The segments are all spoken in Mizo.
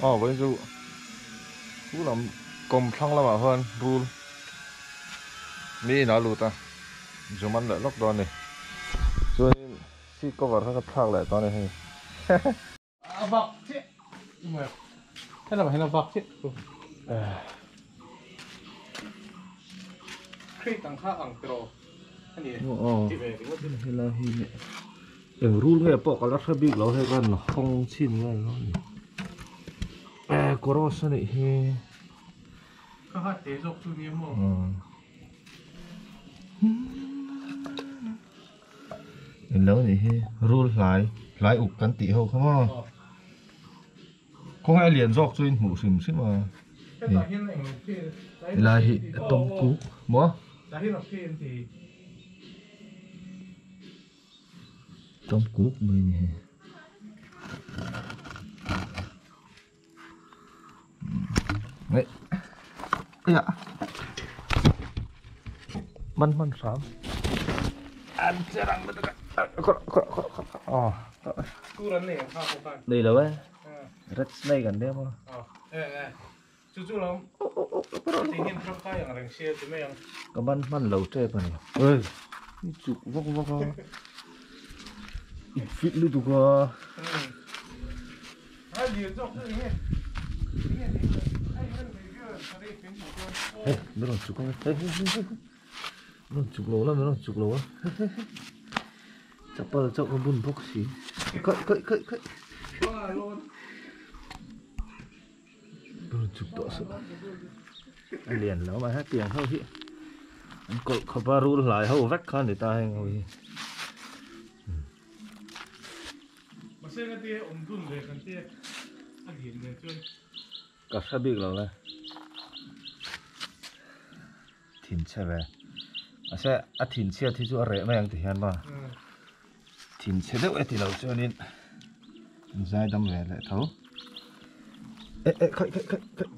Aw vawiin chu chu lam kawm thlang lamah khan rul mi in a lut a zum an leh lawk dawn a ni chuanin seat cover kha ka thlak leh tawh a ni hei. A vak chiah helamah hian a vak chiah crate ang kha ang tiraw a ni e ti ve ringawt in. Helai hi eng rul nge pawh ka la hre bik lo hei khan hawng chhin nge lo ni e cross a nih hi. Ka hat te zawk chu nia maw. Eng lo nih hi rul hlai hlai uk kan tih ho kha maw khawnge a lian zawk chu in hmuh hrim hrim a helai hi a tawm kuk maw tawm kuk mai a ni hei. Man man hram an che rang lutuk a nei lo e red snake an nia maw ka man hman lo tep a ni oi i chuk vak vak a i fit lutuk a. Hei min rawn chuk ang e hei hei hei min rawn chuk lo la min rawn chuk lo a hei hei hei chapal chauh ka bun bawk si khaih khaih khaih khaih min rawn chuk tawh suh a lian lo mai hetiang ho hi an kawlh khawp a rul hlai ho vek kha a ni ta heng ho hi. Ka hre bik lo le thin chhe ve mahse a thin chhiat hi chu a reh mai ang ti hian maw thin chhe deuh e ti lo chuanin an zai dam ve leh tho eh eh khaih khaih khaih khaih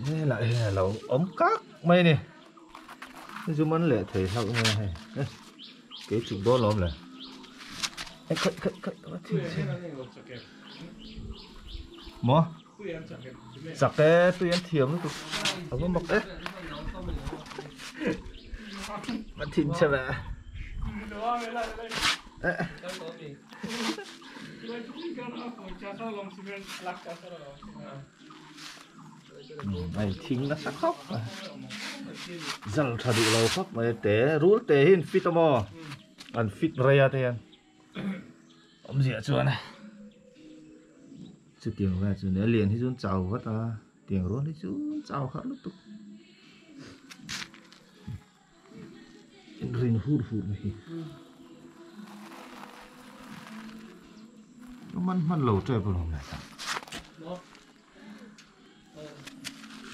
helai hian a lo awm kak mai a ni zu man leh thei hlauh mai a hei kei chuk dawn lawm le eh khaih khaih khaih a thin chhe maw chak e tui an thiam lutuk a va mak e a thin chhe ve eh A inthing nasa khawp mai zal tha duh lo khawp mai te rul te hi an fit a maw an fit rei a te hian awmzia chuan chutiang vel chu a lian hi chu an chau vat a tiang rual hi chu an chau khat lutuk rin hur hur mai hi man hman lo tep alawm le ta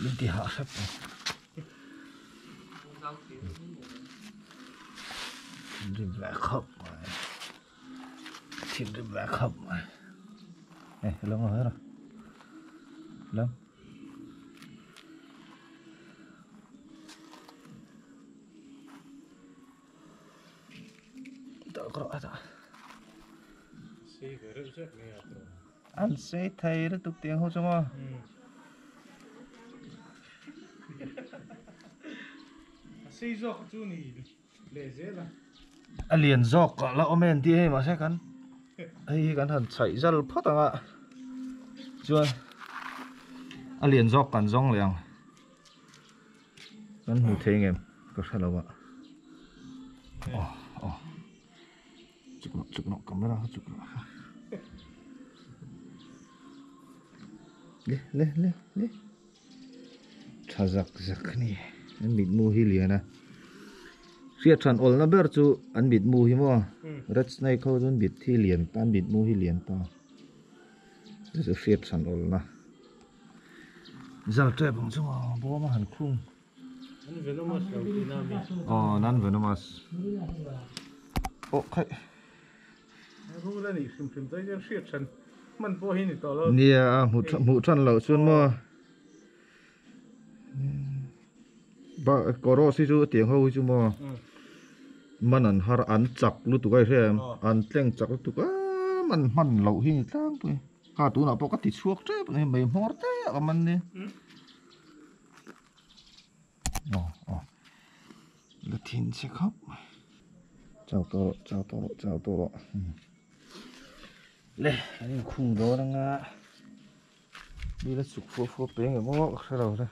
min ti hah hrep mai thinrim ve khawp mai thinrim ve khawp mai e lam a her a lam An sei thei lutuk tiang ho chu maw. A sei zawk chu ni leh zel a. A lian zawk a la awm em tih hei mahse kan hei hi kan han chhaih zal phawt ang a chuan a lian zawk kan zawng leh ang kan hmu thei ngem ka hre lo a aw aw chuk rawh chuk rawh camera kha chuk rawh le le le le tha zak zak a ni an mitmu hi lian a hriat than awlna ber chu an mitmu hi maw red snake ho chu an mit hi lian ta an mitmu hi lian ta chu chu hriat than awlna zal tep ang chu maw bawm a han khung non venomous lo tihna ami aw non venomous aw khaih rul a nih hrim hrim chuan hian hriat hran hman pawh hi ni tawh lo nia a hmuh hmuh than loh chuan maw ba kawrawh hi chu tiang ho hi chu maw. Man an har an chak lutuk a i hria em an tleng chak lutuk a man hman loh hi ni tlangpui kha tunah pawh ka ti chhuak tep ani mai hmawr te a awm an ni aw aw la thin che khawp mai chau tawh rawh chau tawh rawh chau tawh rawh le an inkhung dawn anga mi la chuk fua fua peng emaw ka hre lo le.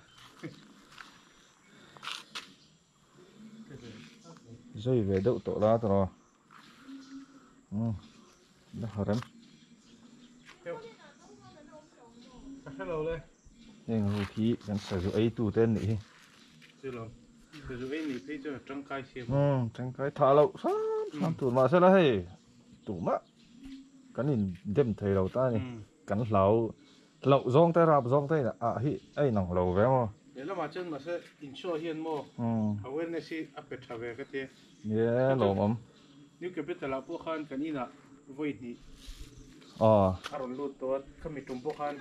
Zui ve deuh tawh la tawh umm la ha rem heng ho khi kan sazu ei tu te an nih hi umm tangkai tha loh hram hram tur mahse la hei tumah kan in dem thei lo ta a ni. Kan hlau hlauh zawng te rap zawng te ah hi a inang lo ve maw? Lehlamah chuan mahse insure hian maw awareness hi a pe tha ve ka ti. Ye lawmawm. New Capital ah pawh khan kan inah vawi hnih a rawn lut tawh a, khami tum pawh khan.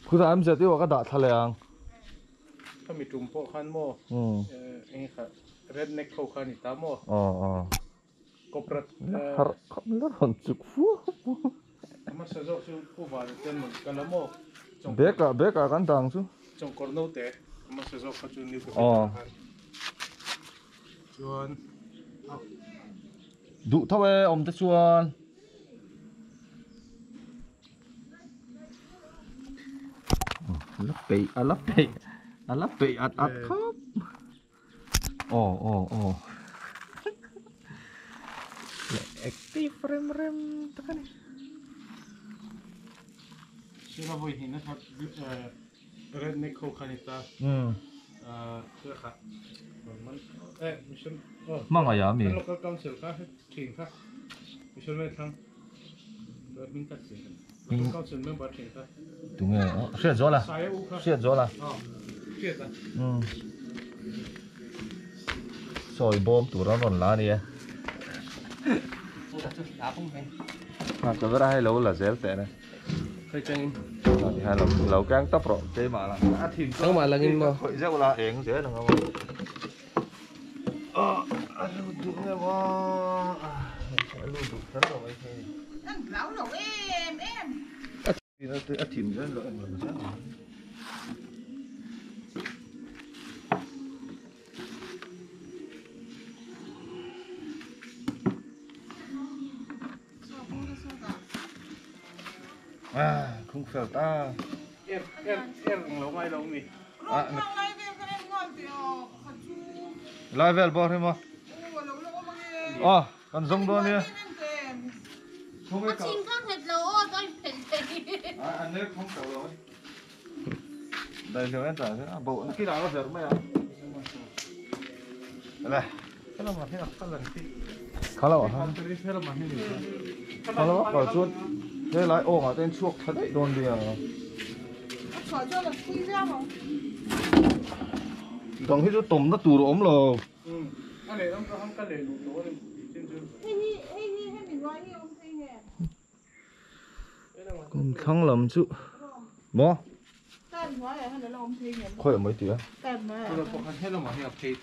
Khutah MZU ah ka dah thla leh ang. Khami tum pawh khan maw eng kha redneck ho kha a ni ta maw? Harh khawp la rawn chuk fua fua. Bag ah bag ah kan dang chu. Duh tho e awm te chuan. La peih a la peih a la peih at at khawp. Aw aw aw leh active rem rem tak a ni. Sir a vawi hnihna kha redneck ho kha a ni ta. Hmangaih a mi? Local council kha thin kha mission mai thlang hming tak che local council member thin kha. Tunge hriat zual a hriat zual a hriat a sawi bawm tur an rawn la a nia a camera hei lo la zel teh ne ti hian lo keng tawp rawh keimah lang a thim chuan khawih zeuh la eng zel ang a a lut duh nge maw a lut duh kher lo mai thei a a thim zel lo eng lo zel à không fel ta er er er ang lo ngai lo mi lai vel bawr hi maw aw kan zawng dawn nia Helai awngah te chhuak tha daih dawn nia. Dang hi chu tawmna tur a awm lo. Kum thlang lam chu maw khawi ah mai tih a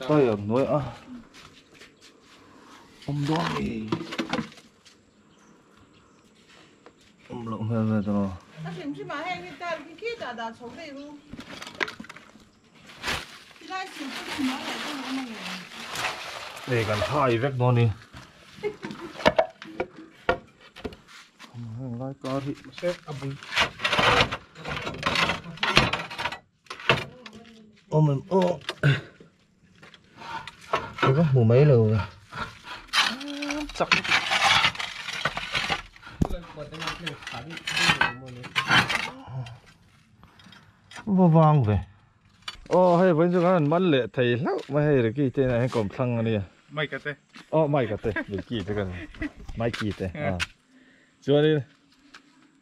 tyre hnuai a awm dawn a ni awm loh hmel ve ta lo. Hei kan hai vek dawn ni. Heng lai kar hi. Awm em aw. Ka va hmu mai lo ve. Chak. Va vang ve. Aw hei vawiin chu kan han man leh thei hlauh mai hei Ricky te inah hian kawm thlang a nia. Mike-a te. Aw Mike-a te Ricky te kan Mikey te a. Chuanin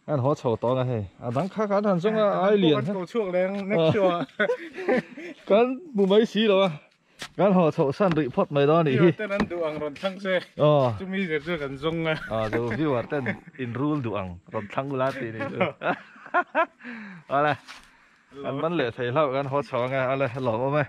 an haw chho tawng a hei a dang kha kan han zawng a ai lian. Kan ko chhuak leng next show ah. Kan hmu mai si lo a. Kan haw chhoh san rih phawt mai dawn a nih hi. Viewer ten an duh ang rawn thlang se. Aw. Chumi zir chu kan zawng a. Aw chu viewer ten in rul duh ang rawn thlang ula tih ni chu. Awle. Kan man leh thei hlauh kan haw chho ang e. Awle lawm awm e.